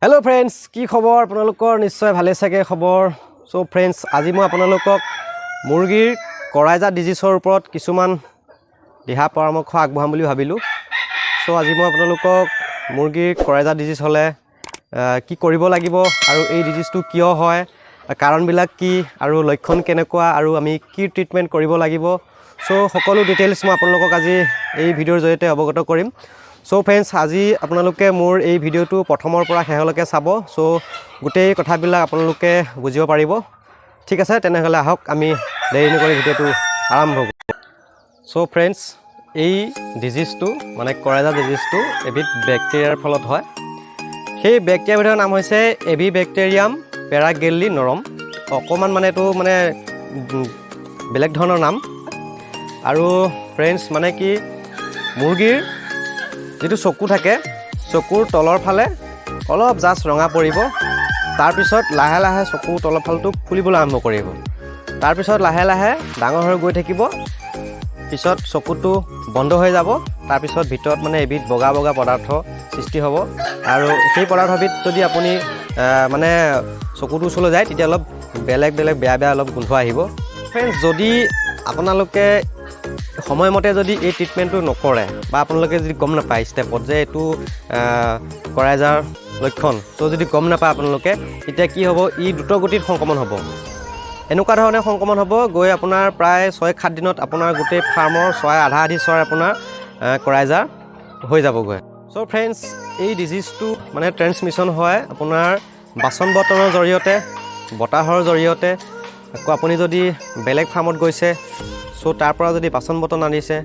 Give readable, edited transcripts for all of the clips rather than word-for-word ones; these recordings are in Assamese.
হেল্ল' ফ্ৰেণ্ডছ, কি খবৰ আপোনালোকৰ? নিশ্চয় ভালে চাগে খবৰ। চ' ফ্ৰেণ্ডছ, আজি মই আপোনালোকক মুৰ্গীৰ কৰাইজা ডিজিজৰ ওপৰত কিছুমান দিহা পৰামৰ্শ আগবঢ়াম বুলি ভাবিলোঁ। চ' আজি মই আপোনালোকক মুৰ্গীৰ কৰাইজা ডিজিজ হ'লে কি কৰিব লাগিব আৰু এই ডিজিজটো কিয় হয়, কাৰণবিলাক কি আৰু লক্ষণ কেনেকুৱা আৰু আমি কি ট্ৰিটমেণ্ট কৰিব লাগিব, চ' সকলো ডিটেইলছ মই আপোনালোকক আজি এই ভিডিঅ'ৰ জৰিয়তে অৱগত কৰিম। চ' ফ্ৰেণ্ডছ, আজি আপোনালোকে মোৰ এই ভিডিঅ'টো প্ৰথমৰ পৰা শেষলৈকে চাব। চ' গোটেই কথাবিলাক আপোনালোকে বুজিব পাৰিব। ঠিক আছে, তেনেহ'লে আহক, আমি দেৰি নকৰি ভিডিঅ'টো আৰম্ভ কৰোঁ। চ' ফ্ৰেণ্ডছ, এই ডিজিজটো মানে কৰাইজা ডিজিজটো এবিধ বেক্টেৰিয়াৰ ফলত হয়। সেই বেক্টেৰিয়াবিধৰ নাম হৈছে এবি বেক্টেৰিয়াম পেৰাগেল্লি নৰম। অকণমান মানে এইটো মানে বেলেগ ধৰণৰ নাম। আৰু ফ্ৰেণ্ডছ, মানে কি, মুৰ্গীৰ যিটো চকু থাকে, চকুৰ তলৰ ফালে অলপ জাষ্ট ৰঙা পৰিব। তাৰপিছত লাহে লাহে চকুৰ তলৰ ফালটো ফুলিবলৈ আৰম্ভ কৰিব। তাৰপিছত লাহে লাহে ডাঙৰ হৈ গৈ থাকিব। পিছত চকুটো বন্ধ হৈ যাব। তাৰপিছত ভিতৰত মানে এবিধ বগা বগা পদাৰ্থ সৃষ্টি হ'ব আৰু সেই পদাৰ্থবিধ যদি আপুনি মানে চকুটোৰ ওচৰলৈ যায়, তেতিয়া অলপ বেলেগ বেলেগ বেয়া বেয়া অলপ গোন্ধ আহিব। ফ্ৰেণ্ডছ, যদি আপোনালোকে সময়মতে যদি এই ট্ৰিটমেণ্টটো নকৰে বা আপোনালোকে যদি গম নাপায় ষ্টেপত যে এইটো কৰাইজাৰ লক্ষণ, ত' যদি গম নাপায় আপোনালোকে, তেতিয়া কি হ'ব? ই দ্ৰুতগতিত সংক্ৰমণ হ'ব। এনেকুৱা ধৰণে সংক্ৰমণ হ'ব গৈ আপোনাৰ প্ৰায় 6-7 দিনত আপোনাৰ গোটেই ফাৰ্মৰ চৰাই, আধা আধি চৰাই আপোনাৰ কৰাইজাৰ হৈ যাবগৈ। চ' ফ্ৰেণ্ডছ, এই ডিজিজটো মানে ট্ৰেন্সমিশ্যন হয় আপোনাৰ বাচন বৰ্তনৰ জৰিয়তে, বতাহৰ জৰিয়তে। আকৌ আপুনি যদি বেলেগ ফাৰ্মত গৈছে, চ' তাৰ পৰা যদি বাচন বৰ্তন আনিছে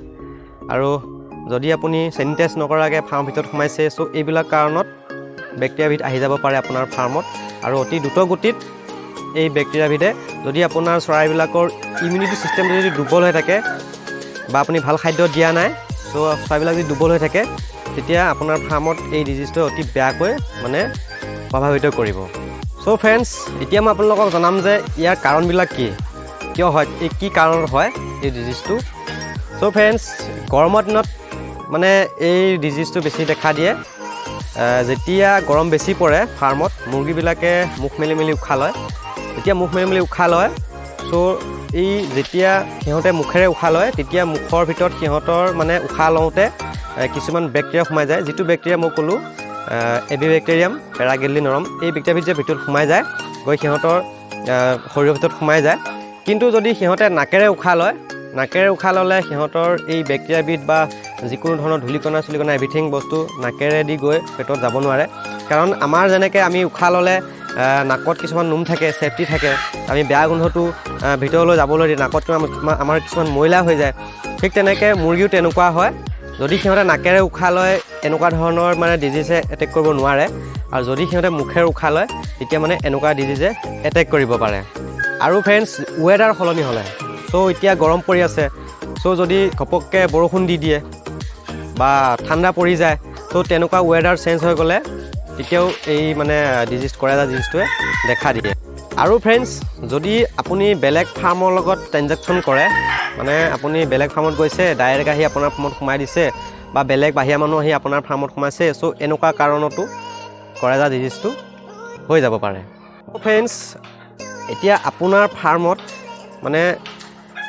আৰু যদি আপুনি চেনিটাইজ নকৰাকৈ ফাৰ্মৰ ভিতৰত সোমাইছে, চ' এইবিলাক কাৰণত বেক্টেৰিয়াবিধ আহি যাব পাৰে আপোনাৰ ফাৰ্মত। আৰু অতি দ্ৰুতগতিত এই বেক্টেৰিয়াবিধে যদি আপোনাৰ চৰাইবিলাকৰ ইমিউনিটি ছিষ্টেমটো যদি দুৰ্বল হৈ থাকে বা আপুনি ভাল খাদ্য দিয়া নাই, চ' চৰাইবিলাক যদি দুৰ্বল হৈ থাকে, তেতিয়া আপোনাৰ ফাৰ্মত এই ডিজিজটোৱে অতি বেয়াকৈ মানে প্ৰভাৱিত কৰিব। চ' ফ্ৰেণ্ডছ, এতিয়া মই আপোনালোকক জনাম যে ইয়াৰ কাৰণবিলাক কি, কিয় হয়, এই কি কাৰণত হয় এই ডিজিজটো। চ' ফ্ৰেণ্ডছ, গৰমৰ দিনত মানে এই ডিজিজটো বেছি দেখা দিয়ে। যেতিয়া গৰম বেছি পৰে, ফাৰ্মত মুৰ্গীবিলাকে মুখ মেলি মেলি উশাহ লয়। যেতিয়া মুখ মেলি মেলি উশাহ লয়, চ' এই যেতিয়া সিহঁতে মুখেৰে উশাহ লয়, তেতিয়া মুখৰ ভিতৰত সিহঁতৰ মানে উশাহ লওঁতে কিছুমান বেক্টেৰিয়া সোমাই যায়। যিটো বেক্টেৰিয়া মই ক'লোঁ, এবি বেক্টেৰিয়াম পেৰাগেল্লি নৰম, এই বেক্টেৰিয়াবিধ যে ভিতৰত সোমাই যায় গৈ সিহঁতৰ শৰীৰৰ ভিতৰত সোমাই যায়। কিন্তু যদি সিহঁতে নাকেৰে উশাহ লয়, নাকেৰে উশাহ ল'লে সিহঁতৰ এই বেক্টেৰিয়াবিধ বা যিকোনো ধৰণৰ ধূলিকণা চুলিকণা এভৰিথিং বস্তু নাকেৰে দি গৈ পেটত যাব নোৱাৰে। কাৰণ আমাৰ যেনেকৈ আমি উশাহ ল'লে নাকত কিছুমান নোম থাকে, ছেফটি থাকে, আমি বেয়া গোন্ধটো ভিতৰলৈ যাবলৈ দি নাকত আমাৰ কিছুমান ময়লা হৈ যায়, ঠিক তেনেকৈ মুৰ্গীও তেনেকুৱা হয়। যদি সিহঁতে নাকেৰে উশাহ লয়, এনেকুৱা ধৰণৰ মানে ডিজিজে এটেক কৰিব নোৱাৰে আৰু যদি সিহঁতে মুখেৰে উশাহ লয়, তেতিয়া মানে এনেকুৱা ডিজিজে এটেক কৰিব পাৰে। আৰু ফ্ৰেণ্ডছ, ৱেডাৰ সলনি হ'লে, চ' এতিয়া গৰম পৰি আছে, চ' যদি ঘপককৈ বৰষুণ দি দিয়ে বা ঠাণ্ডা পৰি যায়, ত' তেনেকুৱা ৱেডাৰ চেঞ্জ হৈ গ'লে তেতিয়াও এই মানে ডিজিজ, কৰাইজা ডিজিজটোৱে দেখা দিয়ে। আৰু ফ্ৰেণ্ডছ, যদি আপুনি বেলেগ ফাৰ্মৰ লগত ট্ৰেনজেকশ্যন কৰে, মানে আপুনি বেলেগ ফাৰ্মত গৈছে, ডাইৰেক্ট আহি আপোনাৰ ফাৰ্মত সোমাই দিছে বা বেলেগ বাহিৰা মানুহ আহি আপোনাৰ ফাৰ্মত সোমাইছে, চ' এনেকুৱা কাৰণতো কৰাইজা ডিজিজটো হৈ যাব পাৰে। ফ্ৰেণ্ডছ, এতিয়া আপোনাৰ ফাৰ্মত মানে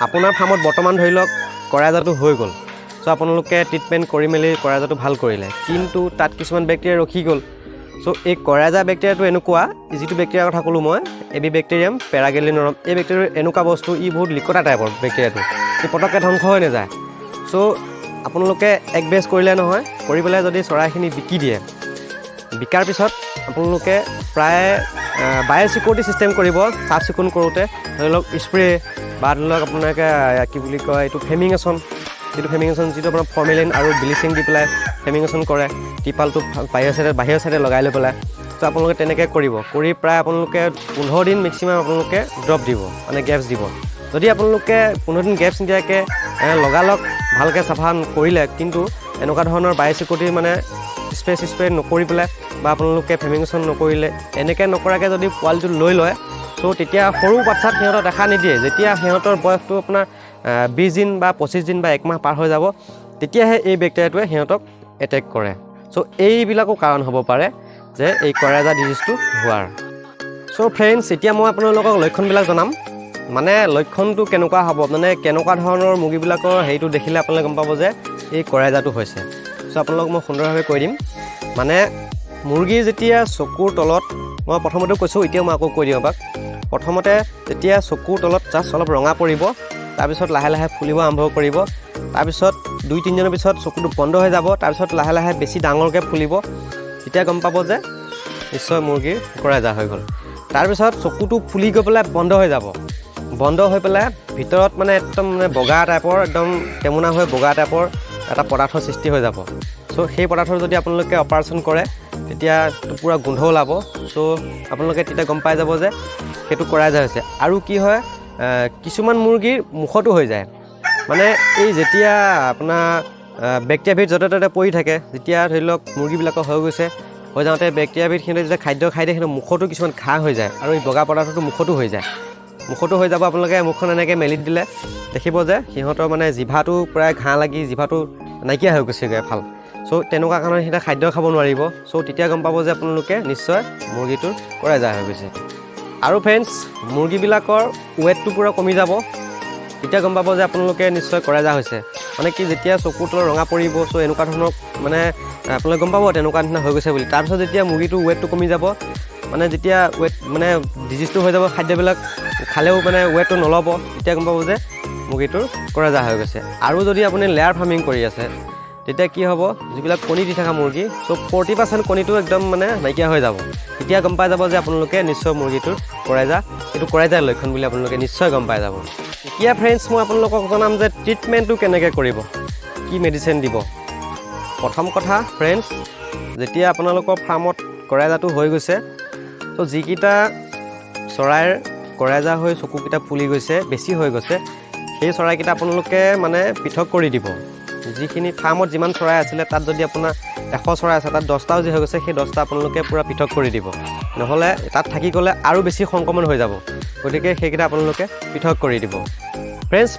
আপোনাৰ ফাৰ্মত বৰ্তমান ধৰি লওক কৰাইজাটো হৈ গ'ল। চ' আপোনালোকে ট্ৰিটমেণ্ট কৰি মেলি কৰাইজাটো ভাল কৰিলে, কিন্তু তাত কিছুমান বেক্টেৰিয়া ৰখি গ'ল। চ' এই কৰাইজা বেক্টেৰিয়াটো এনেকুৱা, যিটো বেক্টেৰিয়াৰ কথা ক'লোঁ মই, এবি বেক্টেৰিয়াম পেৰাগেলিনৰম, এই বেক্টেৰিয়াটো এনেকুৱা বস্তু, ই বহুত লিকতা টাইপৰ বেক্টেৰিয়াটো, ই পটককৈ ধ্বংস হৈ নাযায়। চ' আপোনালোকে এক বেচ কৰিলে নহয়, কৰি পেলাই যদি চৰাইখিনি বিকি দিয়ে, বিকাৰ পিছত আপোনালোকে প্ৰায় বায়' ছিকিউৰিটি ছিষ্টেম কৰিব। চাফ চিকুণ কৰোঁতে ধৰি লওক স্প্ৰে বা ধৰি লওক আপোনালোকে কি বুলি কয় এইটো, ফেমিগেশ্যন, যিটো ফেমিগেশ্যন, যিটো আপোনাৰ ফৰ্মেলিন আৰু ব্লিচিং দি পেলাই ফেমিগেশ্যন কৰে, টিপালটো বাহিৰৰ চাইডে লগাই লৈ পেলাই। ত' আপোনালোকে তেনেকৈ কৰিব। কৰি প্ৰায় আপোনালোকে 15 দিন মেক্সিমাম আপোনালোকে ড্ৰপ দিব, মানে গেপছ দিব। যদি আপোনালোকে 15 দিন গেপছ নিদিয়াকৈ লগালগ ভালকৈ চাফা কৰিলে, কিন্তু এনেকুৱা ধৰণৰ বায়' ছিকিউৰিটি মানে স্প্ৰে চিস্প্ৰে নকৰি পেলাই বা আপোনালোকে ফেমিগেশ্যন নকৰিলে, এনেকৈ নকৰাকৈ যদি পোৱালিটো লৈ লয়, চ' তেতিয়া সৰু বাচ্ছাত সিহঁতক দেখা নিদিয়ে। যেতিয়া সিহঁতৰ বয়সটো আপোনাৰ 20 দিন বা 25 দিন বা একমাহ পাৰ হৈ যাব, তেতিয়াহে এই বেক্টেৰিয়াটোৱে সিহঁতক এটেক কৰে। চ' এইবিলাকো কাৰণ হ'ব পাৰে। যে এই কৰাইজা ডিজিজটো হোৱাৰ। চ' ফ্ৰেণ্ডছ, এতিয়া মই আপোনালোকক লক্ষণবিলাক জনাম। মানে লক্ষণটো কেনেকুৱা হ'ব, মানে কেনেকুৱা ধৰণৰ মুৰ্গীবিলাকৰ হেৰিটো দেখিলে আপোনালোকে গম পাব যে এই কৰাইজাটো হৈছে। চ' আপোনালোকক মই সুন্দৰভাৱে কৈ দিম। মানে মুৰ্গী যেতিয়া চকুৰ তলত, মই প্ৰথমতেও কৈছোঁ, এতিয়া মই আকৌ কৈ দিওঁ এপাক। প্ৰথমতে যেতিয়া চকুৰ তলত জাষ্ট অলপ ৰঙা পৰিব, তাৰপিছত লাহে লাহে ফুলিব আৰম্ভ কৰিব, তাৰপিছত 2-3 দিনৰ পিছত চকুটো বন্ধ হৈ যাব, তাৰপিছত লাহে লাহে বেছি ডাঙৰকৈ ফুলিব, তেতিয়া গম পাব যে নিশ্চয় মুৰ্গীৰ কৰাইজা হৈ গ'ল। তাৰপিছত চকুটো ফুলি গৈ পেলাই বন্ধ হৈ যাব। বন্ধ হৈ পেলাই ভিতৰত মানে একদম মানে বগা টাইপৰ, একদম টেমুনা হৈ বগা টাইপৰ এটা পদাৰ্থ সৃষ্টি হৈ যাব। চ' সেই পদাৰ্থ যদি আপোনালোকে অপাৰেশ্যন কৰে, তেতিয়া পূৰা গোন্ধ ওলাব। চ' আপোনালোকে তেতিয়া গম পাই যাব যে সেইটো কৰাইজা হৈছে। আৰু কি হয়, কিছুমান মুৰ্গীৰ মুখতো হৈ যায়। মানে এই যেতিয়া আপোনাৰ বেক্টেৰিয়াবিধ য'তে ত'তে পৰি থাকে, যেতিয়া ধৰি লওক মুৰ্গীবিলাকৰ হৈ গৈছে, হৈ যাওঁতে বেক্টেৰিয়াবিধ সিহঁতে যেতিয়া খাদ্য খাই দিয়ে, সিহঁতৰ মুখতো কিছুমান ঘাঁ হৈ যায় আৰু এই বগা পদাৰ্থটো মুখতো হৈ যায়। মুখতো হৈ যাব। আপোনালোকে মুখখন এনেকৈ মেলি দিলে দেখিব যে সিহঁতৰ মানে জিভাটো প্ৰায় ঘাঁ লাগি জিভাটো নাইকিয়া হৈ গৈছেগৈ এফাল। চ' তেনেকুৱা কাৰণে সিহঁতে খাদ্য খাব নোৱাৰিব। চ' তেতিয়া গম পাব যে আপোনালোকে নিশ্চয় মুৰ্গীটোৰ কৰাইজা হৈ গৈছে। আৰু ফ্ৰেণ্ডছ, মুৰ্গীবিলাকৰ ৱেটটো পূৰা কমি যাব। তেতিয়া গম পাব যে আপোনালোকে নিশ্চয় কৰাইজা হৈছে। মানে কি, যেতিয়া চকুৰ তলত ৰঙা পৰিব, চ' এনেকুৱা ধৰণৰ মানে আপোনালোকে গম পাব তেনেকুৱা নিচিনা হৈ গৈছে বুলি। তাৰপিছত যেতিয়া মুৰ্গীটোৰ ৱেটটো কমি যাব, মানে যেতিয়া ৱেট মানে ডিজিজটো হৈ যাব, খাদ্যবিলাক খালেও মানে ৱেটটো নল'ব, তেতিয়া গম পাব যে মুৰ্গীটোৰ কৰাইজা হৈ গৈছে। আৰু যদি আপুনি লেয়াৰ ফাৰ্মিং কৰি আছে, তেতিয়া কি হ'ব? যিবিলাক কণী দি থকা মুৰ্গী, চ' 40% কণীটো একদম মানে নাইকিয়া হৈ যাব। তেতিয়া গম পাই যাব যে আপোনালোকে নিশ্চয় মুৰ্গীটোৰ কৰাইজা, এইটো কৰাইজাৰ লক্ষণ বুলি আপোনালোকে নিশ্চয় গম পাই যাব। এতিয়া ফ্ৰেণ্ডছ, মই আপোনালোকক জনাম যে ট্ৰিটমেণ্টটো কেনেকৈ কৰিব, কি মেডিচিন দিব। প্ৰথম কথা ফ্ৰেণ্ডছ, যেতিয়া আপোনালোকৰ ফাৰ্মত কৰাইজাটো হৈ গৈছে, ত' যিকেইটা চৰাইৰ কৰাইজা হৈ চকুকেইটা ফুলি গৈছে, বেছি হৈ গৈছে, সেই চৰাইকেইটা আপোনালোকে মানে পৃথক কৰি দিব। যিখিনি ফাৰ্মত যিমান চৰাই আছিলে, তাত যদি আপোনাৰ 100 চৰাই আছে, তাত 10টাও যি হৈ গৈছে, সেই 10টা আপোনালোকে পূৰা পৃথক কৰি দিব। নহ'লে তাত থাকি গ'লে আৰু বেছি সংক্ৰমণ হৈ যাব। গতিকে সেইকেইটা আপোনালোকে পৃথক কৰি দিব। ফ্ৰেণ্ডছ,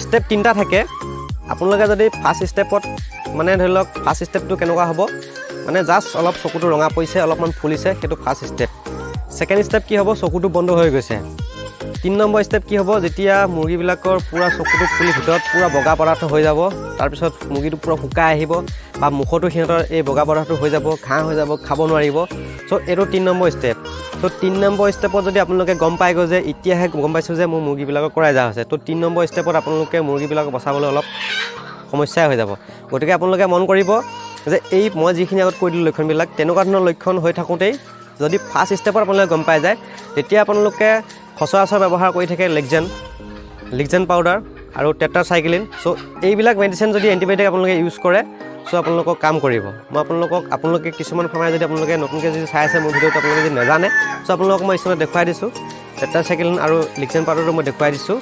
ষ্টেপ তিনিটা থাকে। আপোনালোকে যদি ফাৰ্ষ্ট ষ্টেপত, মানে ধৰি লওক ফাৰ্ষ্ট ষ্টেপটো কেনেকুৱা হ'ব, মানে জাষ্ট অলপ চকুটো ৰঙা পৰিছে, অলপমান ফুলিছে, সেইটো ফাৰ্ষ্ট ষ্টেপ। ছেকেণ্ড ষ্টেপ কি হ'ব? চকুটো বন্ধ হৈ গৈছে। 3 নম্বৰ ষ্টেপ কি হ'ব? যেতিয়া মুৰ্গীবিলাকৰ পূৰা চকুটো ফুলি ভিতৰত পূৰা বগা পদাৰ্থ হৈ যাব, তাৰপিছত মুৰ্গীটো পূৰা শুকাই আহিব বা মুখতো সিহঁতৰ এই বগা পদাৰ্থটো হৈ যাব, ঘাঁ হৈ যাব, খাব নোৱাৰিব। চ' এইটো 3 নম্বৰ ষ্টেপ। চ' 3 নম্বৰ ষ্টেপত যদি আপোনালোকে গম পাই গ'ল যে এতিয়াহে গম পাইছোঁ যে মোৰ মুৰ্গীবিলাকৰ কৰাইজা হৈছে, ত' 3 নম্বৰ ষ্টেপত আপোনালোকে মুৰ্গীবিলাকক বচাবলৈ অলপ সমস্যাই হৈ যাব। গতিকে আপোনালোকে মন কৰিব যে এই মই যিখিনি আগত কৈ দিলোঁ লক্ষণবিলাক, তেনেকুৱা ধৰণৰ লক্ষণ হৈ থাকোঁতেই যদি ফাৰ্ষ্ট ষ্টেপত আপোনালোকে গম পাই যায়, তেতিয়া আপোনালোকে সচৰাচৰ ব্যৱহাৰ কৰি থাকে লেকজেন, লিকজেন পাউডাৰ আৰু টেট্ৰাচাইক্লিন। চ' এইবিলাক মেডিচিন যদি এণ্টিবায়'টিক আপোনালোকে ইউজ কৰে, চ' আপোনালোকক কাম কৰিব। মই আপোনালোকক, আপোনালোকে কিছুমান ফাৰ্মাৰে যদি আপোনালোকে নতুনকৈ যদি চাই আছে মোৰ ভিডিঅ'টো, আপোনালোকে যদি নাজানে, চ' আপোনালোকক মই স্ক্ৰীণত দেখুৱাই দিছোঁ। টেট্ৰাচাইক্লিন আৰু লিকজেন পাউডাৰটো মই দেখুৱাই দিছোঁ।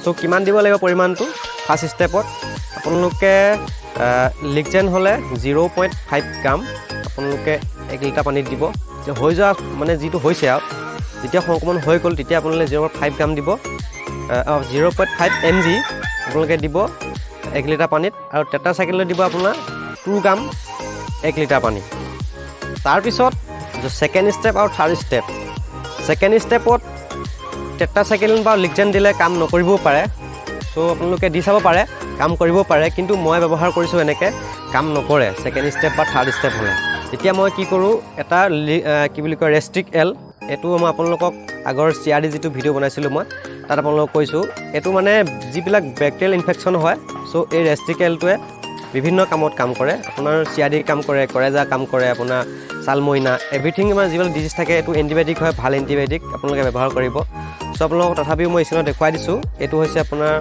চ' কিমান দিব লাগিব পৰিমাণটো? ফাৰ্ষ্ট ষ্টেপত আপোনালোকে লিকজেন হ'লে 0.5 গ্ৰাম আপোনালোকে 1 লিটাৰ পানীত দিব। যে হৈ যোৱা, মানে যিটো হৈছে আৰু যেতিয়া সংক্ৰমণ হৈ গ'ল, তেতিয়া আপোনালোকে 0.5 গ্ৰাম দিব, 0.5 mg আপোনালোকে দিব 1 লিটাৰ পানীত। আৰু টেট্ৰাচাইক্লিন দিব আপোনাৰ 2 গ্ৰাম 1 লিটাৰ পানী। তাৰপিছত ছেকেণ্ড ষ্টেপ আৰু থাৰ্ড ষ্টেপ। ছেকেণ্ড ষ্টেপত টেট্ৰাচাইক্লিন বা লিকজেন দিলে কাম নকৰিবও পাৰে। চ' আপোনালোকে দি চাব পাৰে, কাম কৰিবও পাৰে। কিন্তু মই ব্যৱহাৰ কৰিছোঁ এনেকৈ, কাম নকৰে ছেকেণ্ড ষ্টেপ বা থাৰ্ড ষ্টেপ হ'লে। তেতিয়া মই কি কৰোঁ, এটা কি বুলি কয়, ৰেষ্ট্ৰিক এল। এইটো মই আপোনালোকক আগৰ চিআৰডি যিটো ভিডিঅ' বনাইছিলোঁ, মই তাত আপোনালোকক কৈছোঁ। এইটো মানে যিবিলাক বেক্টেৰিয়েল ইনফেকশ্যন হয়, চ' এই ৰেষ্ট্ৰিক এলটোৱে বিভিন্ন কামত কাম কৰে। আপোনাৰ চিআৰডি কাম কৰে, কৰেজা কাম কৰে, আপোনাৰ চালমইনা, এভৰিথিং, মানে যিবিলাক ডিজিজ থাকে, এইটো এণ্টিবায়'টিক হয়, ভাল এণ্টিবায়'টিক, আপোনালোকে ব্যৱহাৰ কৰিব। চ' আপোনালোকক তথাপিও মই স্ক্ৰীণত দেখুৱাই দিছোঁ। এইটো হৈছে আপোনাৰ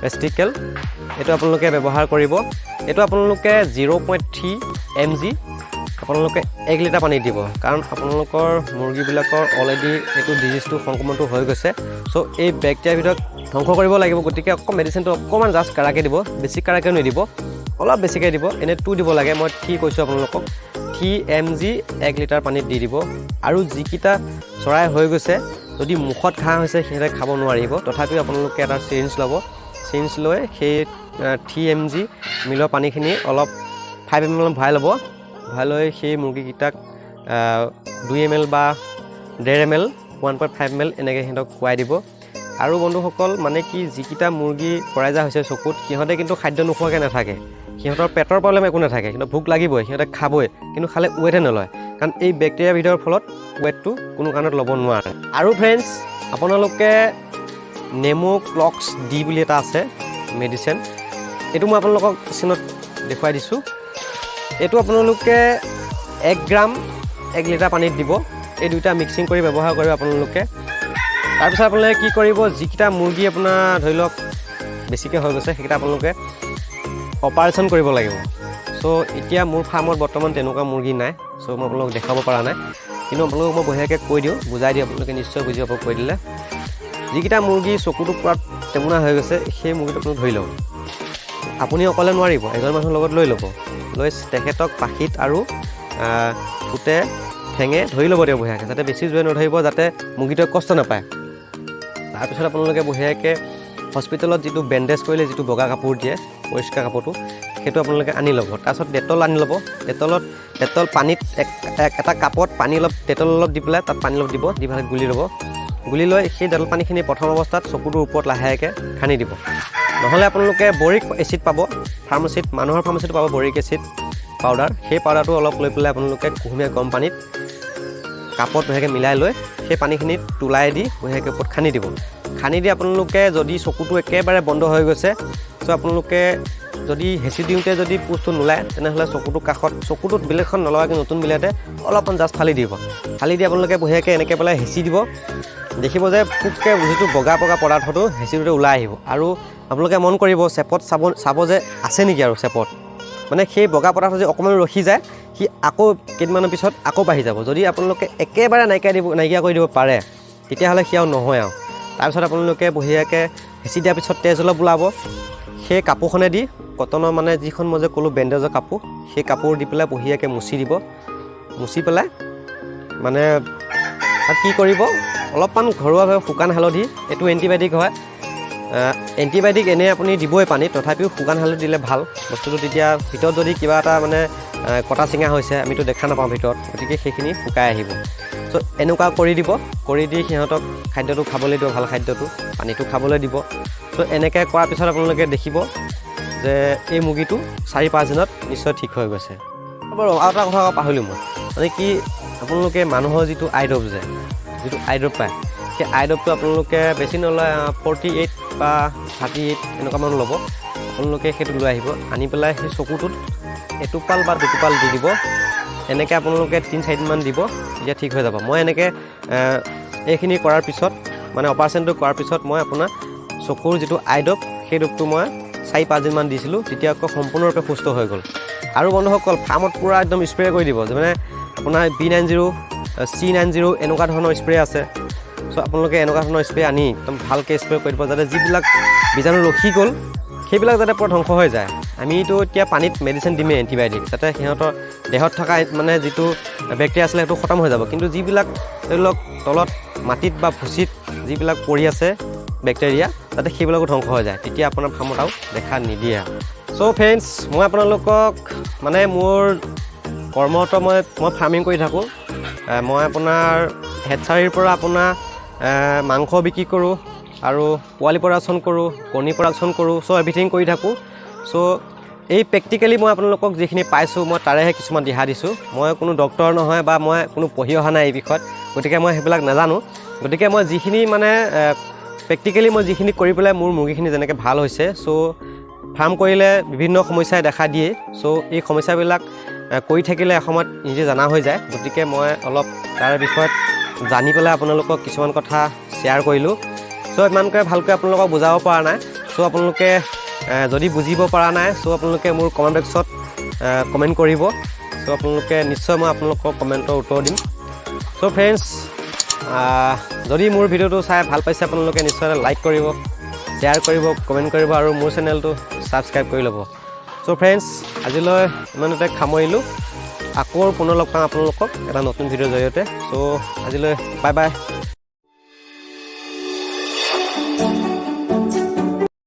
ৰেষ্ট্ৰিকেল। এইটো আপোনালোকে ব্যৱহাৰ কৰিব। এইটো আপোনালোকে 0.3 mg আপোনালোকে 1 লিটাৰ পানী দিব, কাৰণ আপোনালোকৰ মুৰ্গীবিলাকৰ অলৰেডি এইটো ডিজিজটো সংক্ৰমণটো হৈ গৈছে। চ' এই বেক্টেৰিয়াৰ ভিতৰত ধ্বংস কৰিব লাগিব। গতিকে অকণ মেডিচিনটো অকণমান জাষ্ট কাৰাকৈ দিব, বেছি কাৰাকৈ নিদিব, অলপ বেছিকৈ দিব। এনেই 2 দিব লাগে, মই 3 কৈছোঁ আপোনালোকক। 3 mg 1 litre পানীত দি দিব। আৰু যিকেইটা চৰাই হৈ গৈছে, যদি মুখত ঘাঁ হৈছে, সিহঁতে খাব নোৱাৰিব। তথাপিও আপোনালোকে এটা চিৰিঞ্জ ল'ব। চিৰিঞ্জ লৈ সেই 3 mg মিলোৱা পানীখিনি অলপ 5 ml ভৰাই ল'ব। ভৰাই লৈ সেই মুৰ্গীকেইটাক 2 ml বা 1.5 ml, 1.5 ml এনেকৈ সিহঁতক খুৱাই দিব। আৰু বন্ধুসকল, মানে কি, যিকেইটা মুৰ্গী কৰাইজা হৈছে চকুত, সিহঁতে কিন্তু খাদ্য নোখোৱাকৈ নাথাকে। সিহঁতৰ পেটৰ প্ৰব্লেম একো নাথাকে, কিন্তু ভোক লাগিবই, সিহঁতে খাবই, কিন্তু খালে ৱেটহে নলয়, কাৰণ এই বেক্টেৰিয়া বিধৰ ফলত ৱেটটো কোনো কাৰণত ল'ব নোৱাৰে। আৰু ফ্ৰেণ্ডছ, আপোনালোকে নেম'ক্লক্স ডি বুলি এটা আছে মেডিচিন, এইটো মই আপোনালোকক স্ক্ৰীণত দেখুৱাই দিছোঁ। এইটো আপোনালোকে 1 গ্ৰাম 1 লিটাৰ পানীত দিব। এই দুইটা মিক্সিং কৰি ব্যৱহাৰ কৰিব আপোনালোকে। তাৰপিছত আপোনালোকে কি কৰিব, যিকেইটা মুৰ্গী আপোনাৰ ধৰি লওক বেছিকৈ হৈ গৈছে, সেইকেইটা আপোনালোকে অপাৰেশ্যন কৰিব লাগিব। চ' এতিয়া মোৰ ফাৰ্মত বৰ্তমান তেনেকুৱা মুৰ্গী নাই, চ' মই আপোনালোকক দেখাব পৰা নাই। কিন্তু আপোনালোকক মই বঢ়িয়াকৈ কৈ দিওঁ, বুজাই দিওঁ, আপোনালোকে নিশ্চয় বুজি পাব কৈ দিলে। যিকেইটা মুৰ্গী চকুটো পূৰা টেমুনা হৈ গৈছে, সেই মুৰ্গীটো আপুনি ধৰি ল'ব। আপুনি অকলে নোৱাৰিব, এজন মানুহৰ লগত লৈ ল'ব। লৈ তেখেতক পাখিত আৰু ঠোঁটে ঠেঙে ধৰি ল'ব তেওঁ বঢ়িয়াকৈ, যাতে বেছি জোৰে নধৰিব, যাতে মুৰ্গীটোৱে কষ্ট নাপায়। তাৰপিছত আপোনালোকে বঢ়িয়াকৈ হস্পিটেলত যিটো বেণ্ডেজ কৰিলে যিটো বগা কাপোৰ দিয়ে, পৰিষ্কাৰ কাপোৰটো, সেইটো আপোনালোকে আনি ল'ব। তাৰপিছত ডেটল আনি ল'ব। ডেটল পানীত এটা কাপত পানী অলপ, ডেটল অলপ দি পেলাই তাত পানী অলপ দিব, দি ভালকৈ গুলি ল'ব। গুলি লৈ সেই ডেটল পানীখিনি প্ৰথম অৱস্থাত চকুটোৰ ওপৰত লাহেকৈ সানি দিব। নহ'লে আপোনালোকে বৰিক এচিড পাব ফাৰ্মাচীত, মানুহৰ ফাৰ্মাচীত পাব বৰিক এচিড পাউডাৰ। সেই পাউডাৰটো অলপ লৈ পেলাই আপোনালোকে কুহুমীয়া গৰম পানীত কাপত বঢ়িয়াকৈ মিলাই লৈ সেই পানীখিনি তোলাই দি বঢ়িয়াকৈ ওপৰত সানি দিব। সানি দি আপোনালোকে যদি চকুটো একেবাৰে বন্ধ হৈ গৈছে, চ' আপোনালোকে যদি হেঁচি দিওঁতে যদি পুঁজটো নোলায়, তেনেহ'লে চকুটোৰ কাষত, চকুটোত ব্লেডখন নলগাকৈ নতুন ব্লেডে অলপমান জাষ্ট ফালি দিব। ফালি দি আপোনালোকে বঢ়িয়াকৈ এনেকৈ পেলাই হেঁচি দিব। দেখিব যে পোককৈ যিটো বগা বগা পদাৰ্থটো হেঁচি দিওঁতে ওলাই আহিব। আৰু আপোনালোকে মন কৰিব, চেপত চাব চাব যে আছে নেকি। আৰু চেপত মানে সেই বগা পদাৰ্থ যদি অকণমান ৰখি যায়, সি আকৌ কেইদিনমানৰ পিছত আকৌ বাঢ়ি যাব। যদি আপোনালোকে একেবাৰে নাইকিয়া কৰি দিব পাৰে, তেতিয়াহ'লে সি আৰু নহয়। আৰু তাৰপিছত আপোনালোকে বঢ়িয়াকৈ হেঁচি দিয়াৰ পিছত তেজ অলপ ওলাব। সেই কাপোৰখনেদি, কটনৰ মানে যিখন মই যে ক'লোঁ বেণ্ডেজৰ কাপোৰ, সেই কাপোৰ দি পেলাই বঢ়িয়াকৈ মুচি দিব। মুচি পেলাই মানে তাত কি কৰিব, অলপমান ঘৰুৱাভাৱে শুকান হালধি, এইটো এণ্টিবায়'টিক হয়। এণ্টিবায়'টিক এনেই আপুনি দিবই পানীত, তথাপিও শুকান হালধি দিলে ভাল বস্তুটো। তেতিয়া ভিতৰত যদি কিবা এটা মানে কটা চিঙা হৈছে, আমিতো দেখা নাপাওঁ ভিতৰত, গতিকে সেইখিনি শুকাই আহিব। চ' এনেকুৱা কৰি দিব। কৰি দি সিহঁতক খাদ্যটো খাবলৈ দিব, ভাল খাদ্যটো, পানীটো খাবলৈ দিব। চ' এনেকৈ কৰাৰ পিছত আপোনালোকে দেখিব যে এই মুৰ্গীটো 4-5 দিনত নিশ্চয় ঠিক হৈ গৈছে। বাৰু, আৰু এটা কথা পাহৰিলোঁ মই, মানে কি, আপোনালোকে মানুহৰ যিটো আই ড্ৰপ যে, যিটো আই ড্ৰপ পায়, সেই আই ড্ৰপটো আপোনালোকে বেছি নলয়, 48 বা 38 এনেকুৱা মান ল'ব। আপোনালোকে সেইটো লৈ আহিব। আনি পেলাই সেই চকুটোত এটোপাল বা দুটোপাল দি দিব। এনেকৈ আপোনালোকে 3-4 দিনমান দিব, তেতিয়া ঠিক হৈ যাব। মই এনেকৈ এইখিনি কৰাৰ পিছত, মানে অপাৰেশ্যনটো কৰাৰ পিছত, মই আপোনাৰ চকুৰ যিটো আই ড্ৰপ, সেই ড্ৰপটো মই 4-5 দিনমান দিছিলোঁ, তেতিয়া আকৌ সম্পূৰ্ণৰূপে সুস্থ হৈ গ'ল। আৰু বন্ধুসকল, ফাৰ্মত পূৰা একদম স্প্ৰে কৰি দিব, যে মানে আপোনাৰ B90, C90 এনেকুৱা ধৰণৰ স্প্ৰে আছে। চ' আপোনালোকে এনেকুৱা ধৰণৰ স্প্ৰে আনি একদম ভালকৈ স্প্ৰে কৰি দিব, যাতে যিবিলাক বীজাণু ৰখি গ'ল, সেইবিলাক যাতে পূৰা ধ্বংস হৈ যায়। আমিতো এতিয়া পানীত মেডিচিন দিমেই, এণ্টিবায়'টিক, যাতে সিহঁতৰ দেহত থকা মানে যিটো বেক্টেৰিয়া আছিলে, সেইটো খতম হৈ যাব। কিন্তু যিবিলাক ধৰি লওক তলত মাটিত বা ভুচিত যিবিলাক পৰি আছে বেক্টেৰিয়া, যাতে সেইবিলাকো ধ্বংস হৈ যায়। তেতিয়া আপোনাৰ ফাৰ্মত আৰু দেখা নিদিয়ে। চ' ফ্ৰেণ্ডছ, মই আপোনালোকক মানে মোৰ কৰ্মত মই ফাৰ্মিং কৰি থাকোঁ। মই আপোনাৰ হেডচাৰীৰ পৰা আপোনাৰ মাংস বিক্ৰী কৰোঁ আৰু পোৱালি প্ৰডাকশ্যন কৰোঁ, কণী প্ৰডাকশ্যন কৰোঁ, চ' এভৰিথিং কৰি থাকোঁ। চ' এই প্ৰেক্টিকেলি মই আপোনালোকক যিখিনি পাইছোঁ, মই তাৰেহে কিছুমান দিহা দিছোঁ। মই কোনো ডক্টৰ নহয় বা মই কোনো পঢ়ি অহা নাই এই বিষয়ত, গতিকে মই সেইবিলাক নাজানো। গতিকে মই যিখিনি মানে প্ৰেক্টিকেলি মই যিখিনি কৰি পেলাই মোৰ মুৰ্গীখিনি যেনেকৈ ভাল হৈছে। চ' ফাৰ্ম কৰিলে বিভিন্ন সমস্যাই দেখা দিয়ে। চ' এই সমস্যাবিলাক কৰি থাকিলে এসময়ত নিজে জনা হৈ যায়। গতিকে মই অলপ তাৰ বিষয়ত জানি পেলাই আপোনালোকক কিছুমান কথা শ্বেয়াৰ কৰিলোঁ। চ' ইমানকৈ ভালকৈ আপোনালোকক বুজাব পৰা নাই। চ' আপোনালোকে যদি বুজিব পৰা নাই, চ' আপোনালোকে মোৰ কমেণ্ট বক্সত কমেণ্ট কৰিব। চ' আপোনালোকে নিশ্চয় মই আপোনালোকৰ কমেণ্টৰ উত্তৰ দিম। চ' ফ্ৰেণ্ডছ, যদি মোৰ ভিডিঅ'টো চাই ভাল পাইছে, আপোনালোকে নিশ্চয় লাইক কৰিব, শ্বেয়াৰ কৰিব, কমেণ্ট কৰিব আৰু মোৰ চেনেলটো ছাবস্ক্ৰাইব কৰি ল'ব। চ' ফ্ৰেণ্ডছ, আজিলৈ ইমানতে সামৰিলোঁ। আকৌ পুনৰ লগ পাম আপোনালোকক এটা নতুন ভিডিঅ'ৰ জৰিয়তে। চ' আজিলৈ বাই বাই।